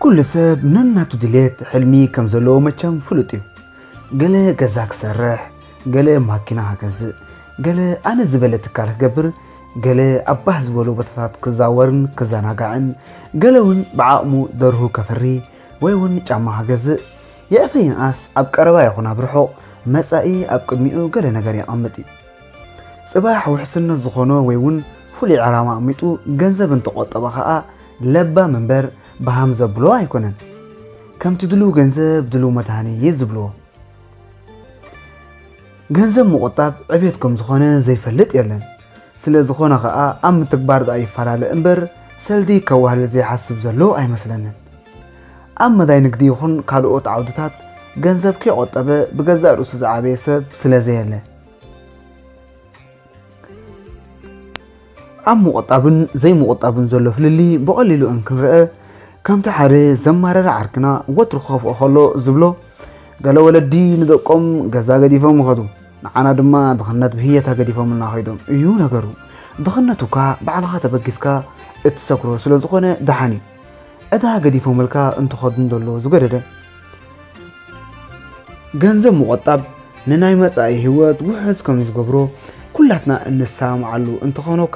ኩሉ ሰብ ነናቱ ድሌት፣ ሕልሚ ከም ዘለዎ መቸም ፍሉጥ እዩ። ገለ ገዛ ክሰርሕ፣ ገለ ማኪና ክገዝእ፣ ገለ ኣነ ዝበለ ትካል ክገብር፣ ገለ ኣብ ባህ ዝበሎ ቦታታት ክዛወርን ክዘናጋዕን፣ ገለ እውን ብዓቕሙ ደርሁ ከፍሪ ወይ እውን ጫማ ክገዝእ፣ የዕፈ ይንኣስ ኣብ ቀረባ ይኹን ኣብ ርሑቕ መጻኢ ኣብ ቅድሚኡ ገለ ነገር የቐምጥ እዩ። ጽባሕ ውሕስነት ዝኾኖ ወይ እውን ፍሉይ ዕላማ ኣቕሚጡ ገንዘብ እንተቖጠበ ኸኣ ለባም እምበር በሃም ዘብሎ ኣይኮነን። ከምቲ ድልው ገንዘብ ድልው መድሃኒ እዩ ዝብልዎ። ገንዘብ ምቑጣብ ዕቤት ከም ዝኾነ ዘይፈልጥ የለን። ስለ ዝኾነ ኸኣ ኣብ ምትግባር ደኣ ይፈላለ እምበር ሰልዲ ከዋህልል ዘይሓስብ ዘሎ ኣይመስለንን። ኣብ መዳይ ንግዲ ይኹን ካልኦት ዓውድታት ገንዘብ ከይቆጠበ ብገዛእ ርእሱ ዝዓበየ ሰብ ስለ ዘየለ። ኣብ ምቑጣብን ዘይምቑጣብን ዘሎ ፍልልይ ብቐሊሉ እንክንረአ፣ ከምቲ ሓደ ዘማረረ ዓርክና ወትሩ ክኸፍኦ ከሎ ዝብሎ፣ ገለ ወለዲ ንደቆም ገዛ ገዲፎም ይኸዱ፣ ንዓና ድማ ድኽነት ብህየታ ገዲፎምልና ኸይዶም እዩ ነገሩ። ድኽነት እኳ ባዕልኻ ተበጊስካ እትሰግሮ ስለ ዝኾነ ደሓን እዩ። ዕዳ ገዲፎምልካ እንትኸዱ እንደሎ ዝገደደ። ገንዘብ ምቑጣብ ንናይ መጻኢ ህይወት ውሑስ ከም ዝገብሮ ኩላትና እንሰማማዓሉ እንተኾነካ፣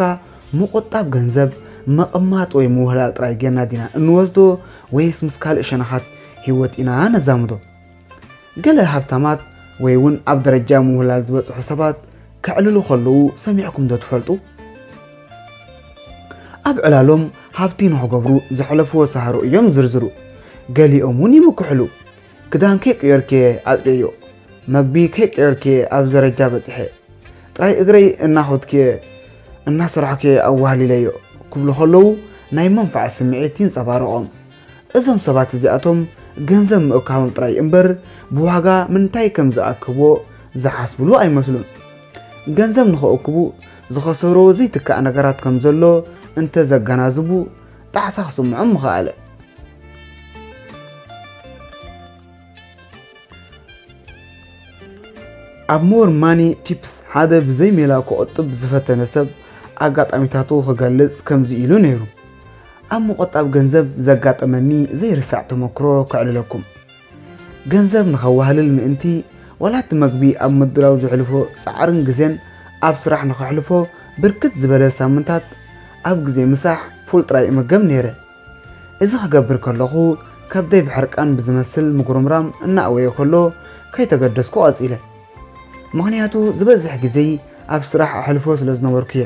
ምቑጣብ ገንዘብ ምቕማጥ ወይ ምውህላል ጥራይ ጌርና ዲና እንወስዶ ወይስ ምስ ካልእ ሸነኻት ህይወት ኢና ነዛምዶ? ገለ ሃብታማት ወይ እውን ኣብ ደረጃ ምውህላል ዝበጽሑ ሰባት ከዕልሉ ከለዉ ሰሚዕኩም ዶ ትፈልጡ? ኣብ ዕላሎም ሃብቲ ንኽገብሩ ዘሕለፍዎ ሳህሮ እዮም ዝርዝሩ። ገሊኦም እውን ይምክሕሉ። ክዳን ከይቀየርክየ ኣጽርዮ፣ መግቢ ከይቀየርክየ ኣብ ደረጃ በጽሐ፣ ጥራይ እግረይ እናኸድክየ እናሰራሕክየ ኣዋህሊለዮ ክብሉ ከለዉ ናይ መንፍዓት ስምዒት ይንጸባረቖም። እዞም ሰባት እዚኣቶም ገንዘብ ምእካቦም ጥራይ እምበር ብዋጋ ምንታይ ከም ዝኣክብዎ ዝሓስብሉ ኣይመስሉን። ገንዘብ ንኽእክቡ ዝኸሰርዎ ዘይትካእ ነገራት ከም ዘሎ እንተ ዘገናዝቡ ጣዕሳ ክስምዖም ምኸኣለ። ኣብ ሞር ማኒ ቲፕስ ሓደ ብዘይ ሜላ ክቑጥብ ዝፈተነ ሰብ ኣጋጣሚታቱ ክገልጽ ከምዚ ኢሉ ነይሩ። ኣብ ምቑጣብ ገንዘብ ዘጋጠመኒ ዘይርሳዕ ተመክሮ ከዕልለኩም። ገንዘብ ንኸዋህልል ምእንቲ ዋላ እቲ መግቢ ኣብ ምድላው ዘሕልፎ ጻዕርን ግዜን ኣብ ስራሕ ንኸሕልፎ ብርክት ዝበለ ሳምንታት ኣብ ግዜ ምሳሕ ፉል ጥራይ እምገብ ነይረ። እዚ ክገብር ከለኹ ከብደይ ብሕርቃን ብዝመስል ምጉርምራም እናእወየ ከሎ ከይተገደስኩ ቀጺለ። ምኽንያቱ ዝበዝሕ ግዜይ ኣብ ስራሕ ኣሕልፎ ስለ ዝነበርኩ እየ።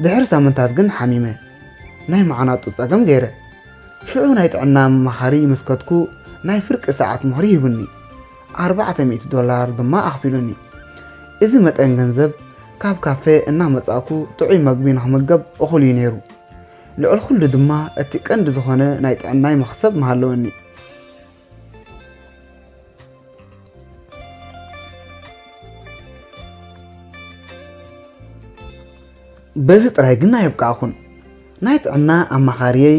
ድሕሪ ሳምንታት ግን ሓሚመ። ናይ መዓናጡ ጸገም ገይረ። ሽዑ ናይ ጥዕና ኣማኻሪ ምስ ከድኩ ናይ ፍርቂ ሰዓት ምኽሪ ሂቡኒ። ኣርባዕተ ሚእቲ ዶላር ድማ ኣኽፊሉኒ። እዚ መጠን ገንዘብ ካብ ካፌ እናመጻእኩ ጥዑይ መግቢ ንኽምገብ እኹል እዩ ነይሩ። ልዕሊ ኩሉ ድማ እቲ ቀንዲ ዝኾነ ናይ ጥዕናይ መኽሰብ ምሃለወኒ። በዚ ጥራይ ግን ኣየብቃዕኩን። ናይ ጥዕና ኣማኻሪየይ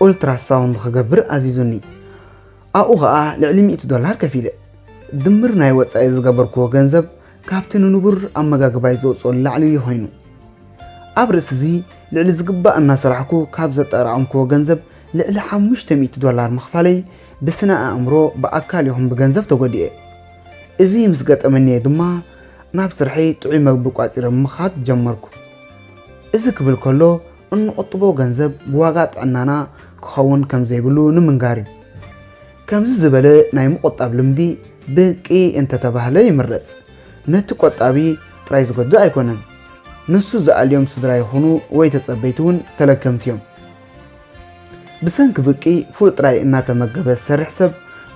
ኡልትራሳውንድ ክገብር ኣዚዙኒ። ኣብኡ ኸኣ ልዕሊ ሚእቲ ዶላር ከፊለ። ድምር ናይ ወጻኢ ዝገበርክዎ ገንዘብ ካብቲ ንንቡር ኣመጋግባይ ዝወጽኦ ንላዕሊ እዩ ኮይኑ። ኣብ ርእሲ እዚ ልዕሊ ዝግባእ እናሰራሕኩ ካብ ዘጠራቐምክዎ ገንዘብ ልዕሊ ሓሙሽተ ሚእቲ ዶላር ምኽፋለይ ብስነ ኣእምሮ ብኣካል ይኹን ብገንዘብ ተጎዲኤ። እዚ ምስ ገጠመኒ እየ ድማ ናብ ስርሐይ ጥዑይ መግቢ ቋጺረ ምኻድ ጀመርኩ። እዚ ክብል ከሎ እንቑጥቦ ገንዘብ ብዋጋ ጥዕናና ክኸውን ከም ዘይብሉ ንምንጋር እዩ። ከምዚ ዝበለ ናይ ምቑጣብ ልምዲ ብቂ እንተተባህለ ይምረጽ። ነቲ ቆጣቢ ጥራይ ዝጎድእ ኣይኮነን። ንሱ ዝኣልዮም ስድራ ይኹኑ ወይ ተጸበይቲ እውን ተለከምቲ እዮም። ብሰንኪ ብቂ ፉል ጥራይ እናተመገበ ዝሰርሕ ሰብ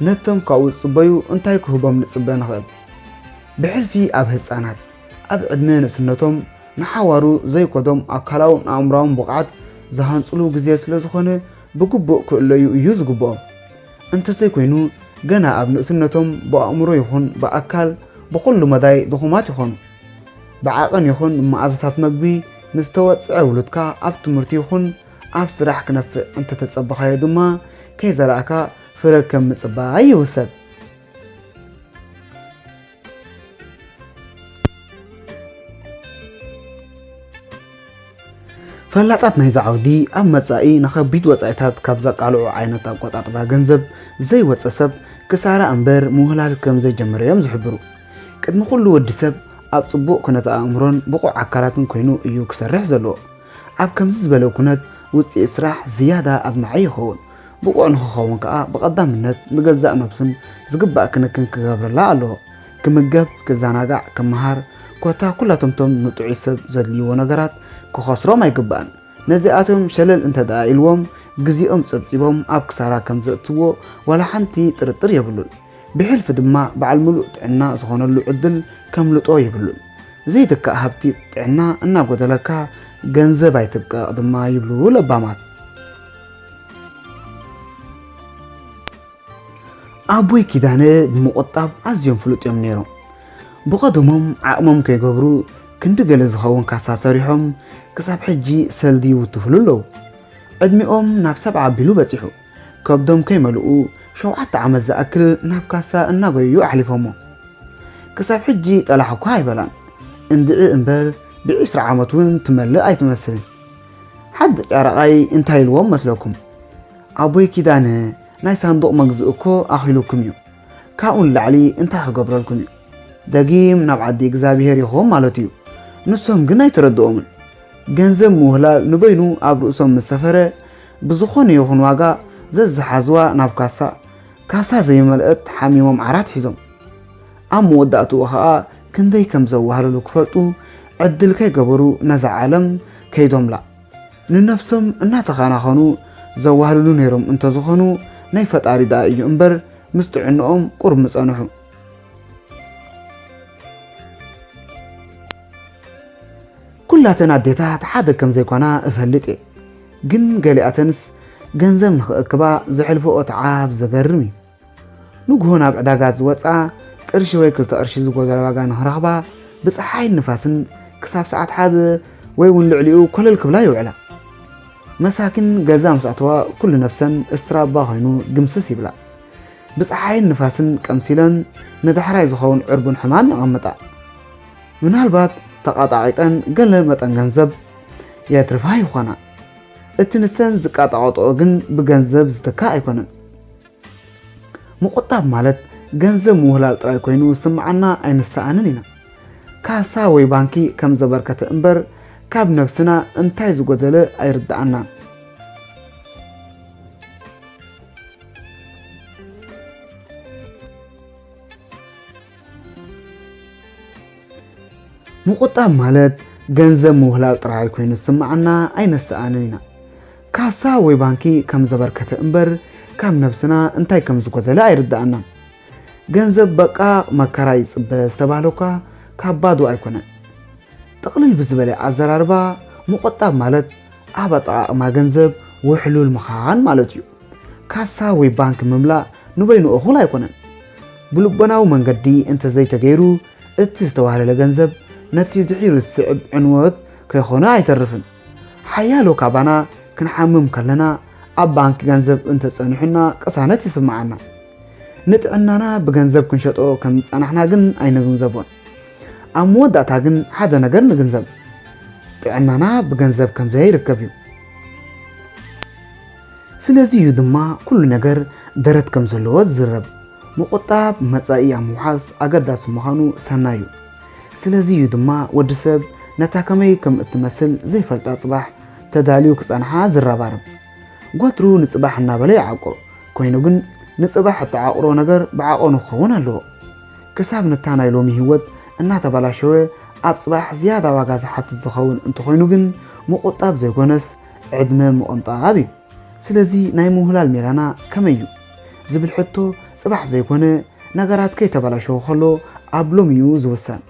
ነቶም ካብኡ ዝጽበዩ እንታይ ክህቦም ንጽበ ንኽእል? ብሕልፊ ኣብ ህጻናት፣ ኣብ ዕድመ ንእስነቶም ንሓዋሩ ዘይኮዶም ኣካላውን ኣእምሮኣውን ብቕዓት ዝሃንጽሉ ግዜ ስለ ዝኾነ ብግቡእ ክእለዩ እዩ ዝግብኦም። እንተዘይኮይኑ ገና ኣብ ንእስነቶም ብኣእምሮ ይኹን ብኣካል ብኹሉ መዳይ ድኹማት ይኾኑ። ብዓቐን ይኹን ብመኣዛታት መግቢ ንዝተወጽዐ ውሉድካ ኣብ ትምህርቲ ይኹን ኣብ ስራሕ ክነፍዕ እንተተጸበኻዮ ድማ ከይዘራእካ ፍረ ከም ምጽባይ ይውሰድ። ፈላጣት ናይዚ ዓውዲ ኣብ መጻኢ ንኸቢድ ወጻኢታት ካብ ዘቃልዑ ዓይነት ኣቆጣጥባ ገንዘብ ዘይወጸ ሰብ ክሳራ እምበር ምውህላል ከም ዘይጀመረ እዮም ዝሕብሩ። ቅድሚ ኩሉ ወዲ ሰብ ኣብ ጽቡቕ ኩነተ ኣእምሮን ብቑዕ ኣካላትን ኮይኑ እዩ ክሰርሕ ዘለዎ። ኣብ ከምዚ ዝበለ ኩነት ውጽኢት ስራሕ ዝያዳ ኣድማዒ ይኸውን። ብቑዕ ንኽኸውን ከኣ ብቐዳምነት ንገዛእ ነብሱን ዝግባእ ክንክን ክገብረላ ኣለዎ። ክምገብ፣ ክዘናጋዕ፣ ክመሃር፣ ኮታ ኩላቶም ቶም ንጥዑይ ሰብ ዘድልይዎ ነገራት ክኸስሮም ኣይግባእን። ነዚኣቶም ሸለል እንተ ደኣ ኢልዎም፣ ግዜኦም ጸብጺቦም ኣብ ክሳራ ከም ዘእትዎ ዋላ ሓንቲ ጥርጥር የብሉን። ብሕልፊ ድማ በዓል ምሉእ ጥዕና ዝኾነሉ ዕድል ከምልጦ የብሉን። ዘይትካእ ሃብቲ ጥዕና እናጎደለካ ገንዘብ ኣይትብቀቕ ድማ ይብሉ ለባማት። ኣቦይ ኪዳነ ብምቑጣብ ኣዝዮም ፍሉጥ እዮም ነይሮም። ብቐደሞም ዓቕሞም ከይገብሩ ክንዲ ገለ ዝኸውን ካሳ ሰሪሖም ክሳብ ሕጂ ሰልዲ ይውትፍሉ ኣለዉ። ዕድሚኦም ናብ ሰብዓ ኣቢሉ በጺሑ። ከብዶም ከይመልኡ ሸውዓተ ዓመት ዝኣክል ናብ ካሳ እናጎየዩ ኣሕሊፎሞ። ክሳብ ሕጂ ጠላሕ እኳ ኣይበላን። እንድዒ እምበር ብዒስራ ዓመት እውን ትመልእ ኣይትመስልን። ሓደ ጨረቓይ እንታይ ኢልዎም መስለኩም? ኣቦይ ኪዳነ ናይ ሳንዱቕ መግዝኢ እኮ ኣኺሉኩም እዩ። ካብኡ ንላዕሊ እንታይ ክገብረልኩም እዩ? ደጊም ናብ ዓዲ እግዚኣብሄር ኢኹም ማለት እዩ። ንሶም ግን ኣይተረድኦምን። ገንዘብ ምውህላል ንበይኑ ኣብ ርእሶም ምስ ሰፈረ፣ ብዝኾነ ይኹን ዋጋ ዘዝሓዝዋ ናብ ካሳ፣ ካሳ ዘይመልአት ሓሚሞም ዓራት ሒዞም። ኣብ መወዳእትኡ ኸኣ ክንደይ ከም ዘዋህለሉ ክፈልጡ ዕድል ከይገበሩ ነዛ ዓለም ከይዶምላ። ንነፍሶም እናተኸናኸኑ ዘዋህልሉ ነይሮም እንተዝኾኑ ናይ ፈጣሪ ደኣ እዩ እምበር ምስ ጥዕንኦም ቁሩብ ምጸንሑ። ኩላተን ኣዴታት ሓደ ከም ዘይኮና እፈልጥ እየ። ግን ገሊኣተንስ ገንዘብ ንኽእክባ ዘሕልፈኦ ተዓብ ዘገርም እዩ። ንግሆ ናብ ዕዳጋ ዝወጻ ቅርሺ ወይ ክልተ ቅርሺ ዝጎደለ ዋጋ ንኽረኽባ ብጸሓይን ንፋስን ክሳብ ሰዓት ሓደ ወይ እውን ልዕሊኡ ኮለል ክብላ ይውዕላ። መሳኪን ገዛ ምስ ኣተዋ ኩሉ ነፍሰን እስትራባ ኮይኑ ግምስስ ይብላ። ብጸሓይን ንፋስን ቀምሲለን ንዳሕራይ ዝኸውን ዕርቡን ሕማም የቐምጣ። ምናልባት ተቓጣቒጠን ገለ መጠን ገንዘብ የትርፋ ይኾና። እቲ ንሰን ዝቃጣቐጥኦ ግን ብገንዘብ ዝተካ ኣይኮነን። ምቑጣብ ማለት ገንዘብ ምውህላል ጥራይ ኮይኑ ዝስምዓና ኣይንሰኣንን ኢና። ካሳ ወይ ባንኪ ከም ዘበርከተ እምበር ካብ ነብስና እንታይ ዝጎደለ ኣይርድኣናን። ምቑጣብ ማለት ገንዘብ ምውህላል ጥራይ ኮይኑ ዝስምዓና ኣይነስኣንን ኢና። ካሳ ወይ ባንኪ ከም ዘበርከተ እምበር ካብ ነብስና እንታይ ከም ዝጎደለ ኣይርድኣናን። ገንዘብ በቃ መከራ ይጽበ ዝተባህለ እኳ ካብ ባዶ ኣይኮነን። ጥቕልል ብዝበለ ኣዘራርባ ምቑጣብ ማለት ኣብ ኣጠቓቕማ ገንዘብ ውሕሉል ምዃን ማለት እዩ። ካሳ ወይ ባንክ ምምላእ ንበይኑ እኹል ኣይኮነን። ብልቦናዊ መንገዲ እንተዘይተገይሩ እቲ ዝተዋህለለ ገንዘብ ነቲ ድሒሩ ዝስዕብ ዕንወት ከይኾነ ኣይተርፍን። ሓያሎ ካባና ክንሓምም ከለና ኣብ ባንክ ገንዘብ እንተጸኒሑና ቅሳነት ይስምዓና። ንጥዕናና ብገንዘብ ክንሸጦ ከም ዝጸናሕና ግን ኣይንግንዘቦን። ኣብ መወዳእታ ግን ሓደ ነገር ንግንዘብ፣ ጥዕናና ብገንዘብ ከም ዘይርከብ እዩ። ስለዚ እዩ ድማ ኩሉ ነገር ደረት ከም ዘለዎ ዝዝረብ። ምቑጣብ መጻኢ ኣብ ምውሓስ ኣገዳሲ ምዃኑ ሰናይ እዩ። ስለዚ እዩ ድማ ወዲ ሰብ ነታ ከመይ ከም እትመስል ዘይፈልጣ ጽባሕ ተዳልዩ ክጸንሓ ዝረባረብ። ጎትሩ ንጽባሕ እናበለ ይዓቁር። ኮይኑ ግን ንጽባሕ እተዓቑሮ ነገር ብዓቐኑ ክኸውን ኣለዎ። ክሳብ ነታ ናይ ሎሚ ህይወት እናተበላሸወ ኣብ ጽባሕ ዝያዳ ዋጋ ዝሓትት ዝኸውን እንተኾይኑ ግን ምቑጣብ ዘይኮነስ ዕድመ ምቕንጣብ እዩ። ስለዚ ናይ ምውህላል ሜላና ከመይ እዩ ዝብል ሕቶ ጽባሕ ዘይኮነ ነገራት ከይተበላሸወ ከሎ ኣብ ሎሚ እዩ ዝውሰን።